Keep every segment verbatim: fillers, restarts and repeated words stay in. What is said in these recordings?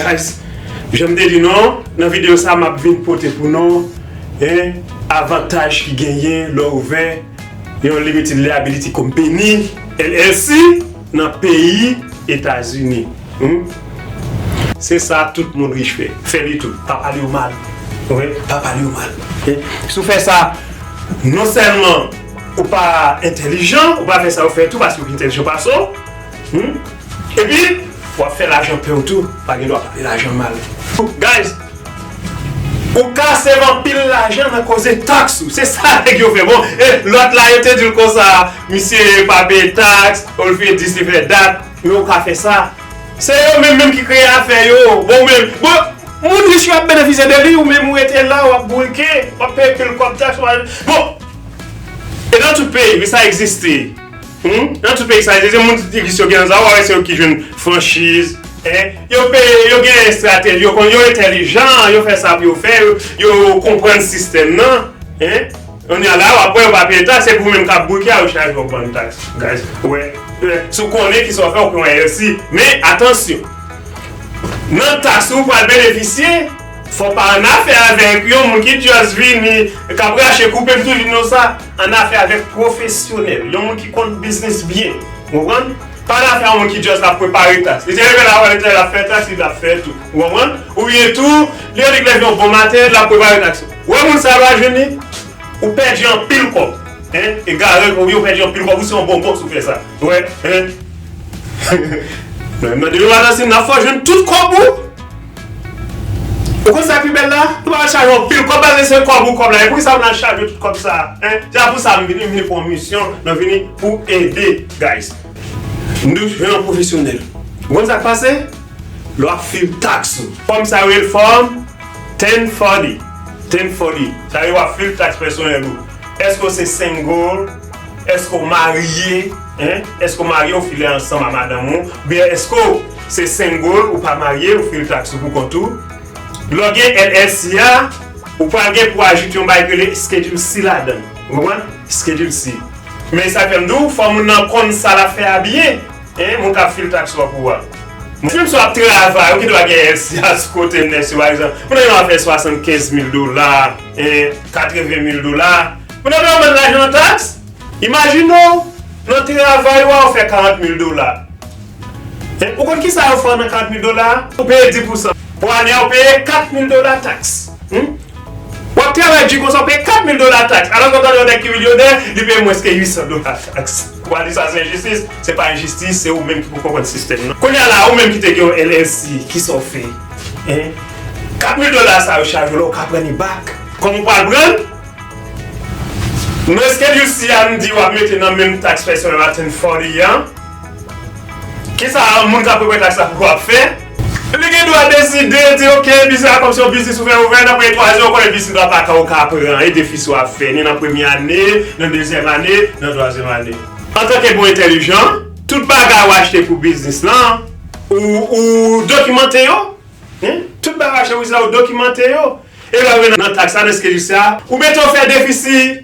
Guys, jan m te di nou, nan videyo sa a, m ap vin pote pou nou, en, avantaj ki genyen lè w ouvè yon limited liability company, L L C, nan peyi Etazini. Hmm? Se sa tout moun rich fè. Fè li tou. Pa pale yo mal. Wi, pa pale yo mal. Ok? Si w fè sa, non sèlman ou pa entèlijan, ou pa fè sa yo fè tou paske ou pi entèlijan pase w. Hmm? Epi, w ap fè lajan pè w tou. Pa gen dwa pale lajan mal. Guys, ou ka save anpil lajan nan koze taks ou. Se sa nèg yo fè. Bon, e lòt la, yo te di l konsa, misye pa peye taks, ou l fè dis, li fè dat. Men ou ka fè sa. Se yo menm menm ki kreye afè yo. Bon, ou menm, bon, moun rich yo ap benefisye de li, ou menm ou rete la, w ap bouke, w ap peye pil kòb taks, w ap, bon, e nan tout peyi, wi, sa egziste. Hmm? Nan tout peyi sa, se moun ki riche yo gen sa, ou wè se yo ki jwenn franchiz, en, yo peye, yo gen estrateji, yo konn, yo entèlijan, yo fè sa pou yo fè, yo, yo konprann sistèm nan, en. Kounye a la, w ap wè yo pa peye taks, se pou menm k ap bouke a, yo chaje w bann taks, guys. Ou wè, si w konnen kisa w fè, ou pran L L C. Men, atansyon, nan taks ou pral benefisye, fò w pa annafè avèk yon moun ki just vini, k ap rache koupe, m toujou di nou sa, annafè avèk pwofesyonèl, yon moun ki konn biznis byen. Ou konprann? Pa annafè yon moun ki just ap prepare taks. Li te leve la, l ap fè taks, li ap fè tou. Ou konprann? Oubyen tou, li annik leve yon bon maten, l ap prepare taks. Ou wè moun sa yo pa jwenn li? Ou pèdi anpil kòb. En? Egare, ou, ou pèdi anpil kòb, ou se yon bonbon si w fè sa. Ou wè? En? Nan demen madanm, si n ap fè w jwenn tout kòb ou. Ou konn sa ki pi bèl la? Nou pa chaje w anpil kòb, paske se kòb ou kòb la. E poukisa w nan chaje tout kòb sa? En? Se pou sa m vini, m vini pou yon misyon, nan vini pou ede, guys. M di w, jwenn yon pwofesyonèl. Ou konn sa k pase? Lè w ap fil taks ou. Fòm sa yo rele fòm ten forty. Ten forty. Sa yo w ap fil taks pèsonèl ou. Èske w se single? Èske w marye? En? Èske w marye, w file ansanm a madanm ou? Oubyen èske w se single, ou pa marye, ou fil taks ou pou kont ou? Lè w gen L L C a, ou pral gen pou ajoute yon bagay ki rele Schedule C ladan. Ou konprann? Schedule C. Men sa k fè m di w, fò moun nan konn sa l ap fè a byen. En, moun k ap fil taks ou a pou ou a. Menm si w ap travay, ou gen dwa gen L C a sou kote nèg yo, pa egzanp. Moun nan gen dwa fè swasannkenz mil dola, en, katreven mil dola. Moun nan peye yon bann lajan nan taks. Imajine w, nan travay ou a, ou fè karant mil dola. En, ou konn kisa yo fè nan karant mil dola a? Ou peye dis pousan. Pou ane a, ou peye kat mil dola taks. Hmm? W ap travay di konsa, w peye kat mil dola taks. Alòske w tande yon nèg ki milyonè, li peye mwens ke uit san dola taks. W a di sa se enjistis? Se pa enjistis, se ou menm ki pou konprann sistèm nan. Kounye a la, ou menm ki te gen yon L L C, kisa w fè? En? Kat mil dola sa yo chaje w la, ou ka pran li back. Kòman w pral pran l? Nan Schedule C a, m di w ap mete nan menm taks pèsonèl a ten forty a. Kisa moun k ap prepare taks la pou w ap fè? Li gen dwa deside, di, "Ok, biznis la kòm se yon biznis ou fè ouvè, nan premye twa zan, ou konnen biznis la pa ka, ou ka pran, e defisi w ap fè, ni nan premye ane, nan dezyèm ane, nan twazyèm ane." Antanke bon entèlijan, tout bagay ou achte pou biznis lan, ou, ou dokimante yo. Hein? Tout bagay ou achte pou biznis la, ou dokimante yo. E lè w rive nan taks la, nan Schedule C a, ou mete w fè defisi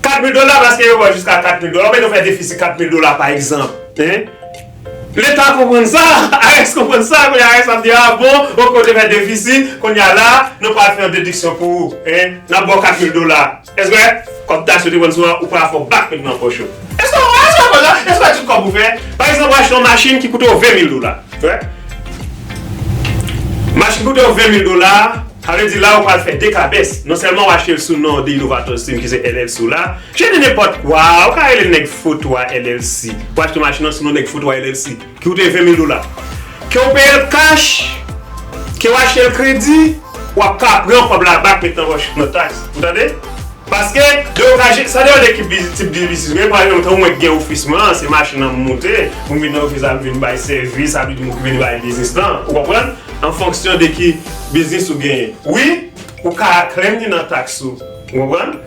kat mil dola, paske yo ba w jiska kat mil dola, ou mete w fè defisi kat mil dola, pa egzanp. Hein? Leta konprann sa, IRS konprann sa, kounye a IRS ap di, "Ah bon, ok, ou te fè defisi, kounye a la, nou pral fè yon dediksyon pou ou, hein? N ap ba w kat mil dola." Èske kòb taks yo te pran sou an, ou pral fè w bak met nan pòch ou? Èske, èske w konn sa? Èske tout kòb ou fè? Pa egzanp, ou achte yon machin ki koute w ven mil dola. Wè? Machin koute w ven mil dola, sa vle di la ou pral fè de kabès. Non sèlman w achte l sou non de Innovators Team ki se L L C w la, jete nenpòt kwa, ou ka rele nèg foto a L L C. Ou achte machin nan sou non nèg foto a L L C, ki koute ven mil dola. Ke w peye l kach, ke w achte l kredi, w ap ka pran kòb la bak met nan pòch nan taks. Ou tande? Paske, de okaje, sa depann de ki biz-, tip de biznis ou gen. Pa egzanp, tankou mwen ki gen ofis mwen an, se machin nan m moute, pou m vin nan ofis la, m vin bay sèvis, sa vle di m vin bay biznis lan. Ou konprann? An fonksyon de ki biznis ou genyen. Wi, ou ka claim li nan taks ou. Ou konprann?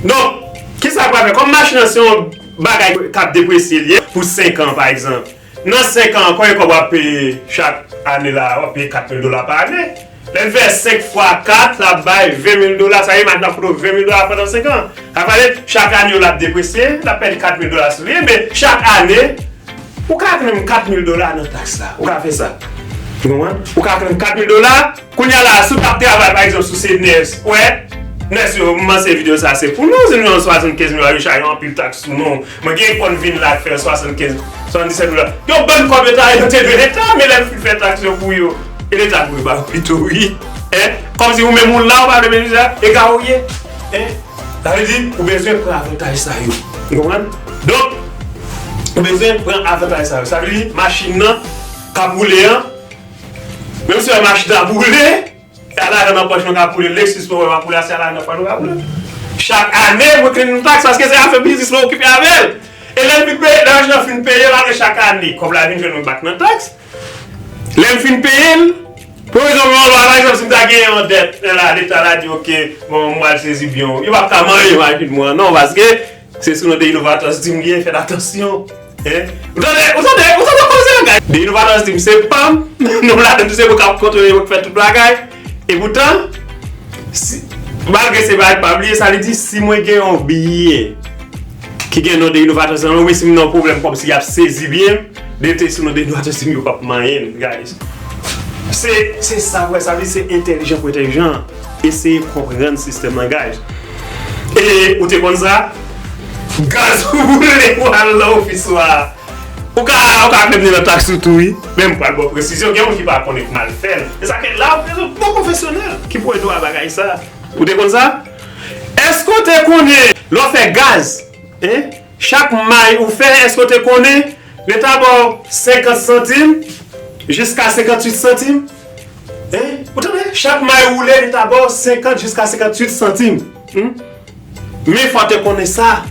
Donk, kisa k pral fè? Kòm machin nan se yon bagay k ap depresye li ye, pou senk an, pa egzanp. Nan senk an ankò, e kòb w ap peye chak ane la, w ap peye kat mil dola pa ane. Lè l fè senk fwa kat, l ap bay ven mil dola. Sa vle di machin ap koute w ven mil dola pandan senk an. Sa vle di chak ane l ap depresye, l ap pèdi kat mil dola sou li. Men chak ane, ou ka claim kat mil dola nan taks la. Ou ka fè sa. Ou konprann? Ou ka pran kat mil dola, kounye a la, si w t ap travay, pa egzanp, sou se nès, wè, nès yo, m panse videyo sa se pou nou, si nou nan swasannkenz mil dola, yo chaje anpil taks sou nou. Mwen gen konn vin la k fè swasannkenz, swasanndisèt mil dola. Yon bann kòb yo ta, yo te dwe Leta, men lè m fin fè taks yo pou yo, e Leta dwe ba yo pito, wi. Hein? Kòmsi ou menm ou la, ou pa dwe menm sa, e ka ou ye. Hein? Sa vle di, ou bezwen pran avantaj sa yo. Ou konprann? Donk, ou bezwen pran avantaj sa yo. Sa vle di, machin nan k ap woule an, menm si machin nan ap woule, se a lajan nan pòch nou k ap woule. Lexus mwen wè m ap woule a, se a lajan nan pòch nou k ap woule. Chak ane, mwen clean yon taks paske se afè biznis mwen okipe avè l. E lè l vin peye, lè machin nan fin peye, l ale chak ane, kòb la vin jwenn mwen bak nan taks. Lè m fin peye l, pou rezon mwen, pa egzanp, si m ta gen yon dèt, lè la, Leta la di, oke, bon, m pral sezi byen w. Yo p ap ka manyen machin mwen an, non, paske se sou non de Innovators Team li ye, fè atansyon. Hein? Ou tande, ou tande, ou tande koze an, guys? De Innovators Team, se pa m, non, ladan tou se mwen k ap kontwole, mwen k fè tout bagay. E poutan, si, malgre se bagay pa bliye, sa li di, si mwen gen yon biyè ki gen non de Innovators Team, wi, si m nan yon pwoblèm kòmsi y ap sezi byen m, de te sou non de Innovators Team, yo p ap manyen m, guys. Se, se sa, vre, sa vle di se entèlijan pou entèlijan. Eseye konprann sistèm nan, guys. E ou te konn sa? Gaz ou boule pou al nan ofis ou a. Ou ka, ou ka menm ni nan taks ou tou, wi. Men m pral ba w presizyon. Gen moun ki pa konnen k mal fè l. E sa fè la, ou bezwen bon pwofesyonèl ki pou ede w a bagay sa. Ou te konn sa? Èske w te konnen lè w fè gaz, hein? Chak may ou fè, èske w te konnen Leta ba w senkant santim jiska senkanntuit santim? Hein? Ou tande? Chak may ou woule, Leta ba w senkant jiska senkanntuit santim. Hmm? Men fò w te konnen sa.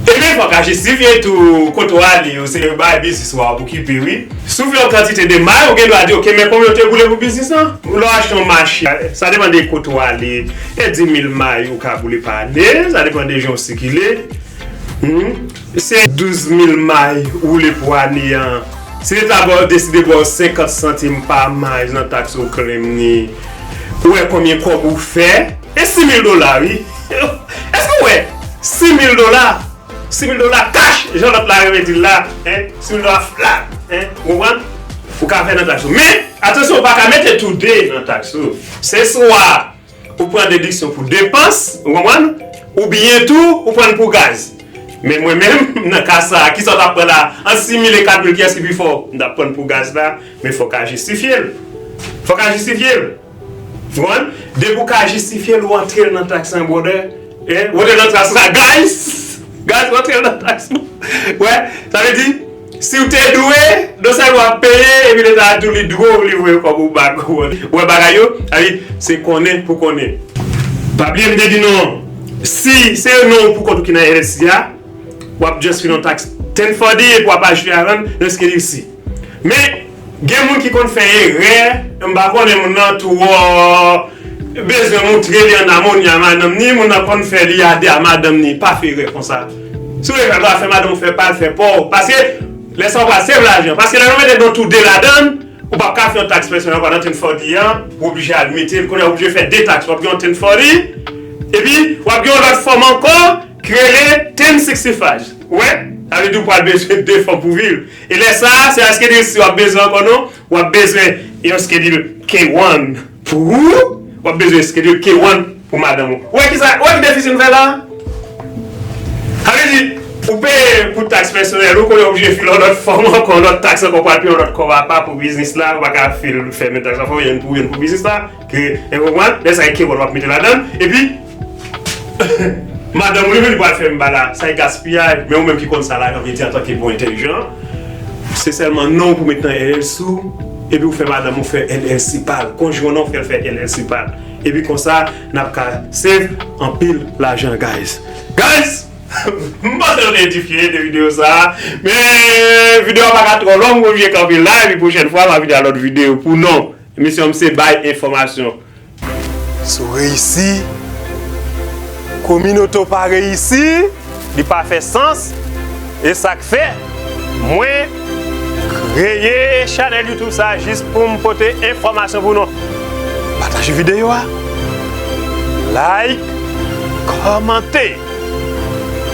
E men fò w ka jistifye tou kote w ale, yo se bay biznis ou a w okipe, wi. Si w fè yon kantite de may, ou gen dwa di, oke, men konbyen w te boule pou biznis lan? Lè w achte yon machin, sa depann de kote w ale. E dis mil may ou ka boule pa ane, sa depann de jan w sikile. Hmm? Se douz mil may ou woule pou ane an. Si Leta ba w, deside ba w senkant santim pa may nan taks ou claim ni, ou wè konbyen kòb ou fè? E sis mil dola, wi. Èske w wè sis mil dola? Sis mil dola cash, jan lòt la renmen di l la, hein? Sis mil dola flat, hein? Ou konprann? Ou ka fè nan taks ou. Men, atansyon, ou pa ka mete tou de nan taks ou. Se swa ou pran dediksyon pou depans, ou konprann? Oubyen tou, ou pran l pou gaz. Men mwen menm, nan ka sa a, kisa w t ap pran la? Ant sis mil e kat mil, kiyès ki pi fò? M t ap pran l pou gaz la, men fò w ka jistifye l. Fò w ka jistifye l. Ou konprann? Depi w ka jistifye l, ou antre l nan taks lan, brother. Hein? Ou antre l nan taks la, guys! Guys, ou antre l nan taks la. Wè, sa vle di, si w te dwe, non sèlman w ap peye, epi Leta a tou li dwe w, li voye kòb ou bak. Ou wè bagay yo? Sa vle di, se konnen pou konnen. Pa bliye m te di nou, si se non ou poukont ou ki nan L L C a, w ap just file yon taks ten forty epi w ap ajoute a rann nan Schedule C. Men, gen moun ki konn fè erè, m pa konnen moun nan twò bezwen moutre li an amoni a madanm ni, moun nan konn fè li a de a madanm ni, pa fè erè konsa. Si w vle fè, fè madanm ou fè pa l, fè pa w. Paske, lè sa w pral save lajan. Paske lè nou mete non tou de ladan l, ou p ap ka fè yon taks pèsonèl ankò nan ten forty an, ou oblije al mete l, kounye a ou oblije fè de taks, w ap gen yon ten forty, epi w ap gen yon lòt fòm ankò ki rele ten sixty-five. Ou wè? Sa vle di ou pral bezwen de fòm pou viv. E lè sa a, se pa Schedule C w ap bezwen ankò non, w ap bezwen yon Schedule K one pou ou, w ap bezwen Schedule K one pou madanm ou. Ou wè kisa, ou wè ki defisi nou fè la? Sa vle di, ou peye pou taks pèsonèl ou, kounye a w oblije file yon lòt fòm ankò, yon lòt taks ankò, pral peye yon lòt kòb apa pou biznis la, ou pa ka file, fè menm taks la, fò w jwenn pou, jwenn pou biznis la, ke, e konprann, lè sa e K one w ap mete ladan l, epi, madanm ou li menm li pral fè m bagay la, sa e gaspiyaj, men ou menm ki konn sa lajan vle di antanke bon entèlijan, se sèlman non w pou met nan L L C ou, epi ou fè madanm ou fè L L C pa l, konjwen an w fè l fè L L C pa l. Epi konsa, n ap ka save anpil lajan, guys. Guys! M panse nou te edifye de videyo sa a. Men videyo a pa ka twò long, m oblije kanpe la, epi pwochèn fwa, m a vin a lòt videyo pou nou. Misyon m se bay enfòmasyon. Si w reyisi, kominote w pa reyisi, li pa fè sans. E sa k fè mwen kreye chanèl YouTube sa a jis pou m pote enfòmasyon pou nou. Pataje videyo a, like, kòmante.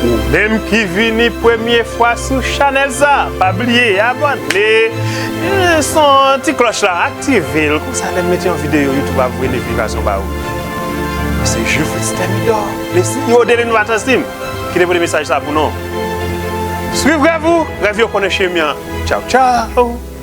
Ou menm ki vini premye fwa sou chanèl sa, pa bliye abòne, eh, son ti klòch la, aktive l, konsa lè m mete yon videyo, YouTube ap voye notifikasyon ba ou. Se Jufritz Thermidor, le CEO de l'Innovators Team, ki te pote mesaj sa pou nou. Swiv rèv ou, rèv yo konnen chemen an. Tchaw, tchaw!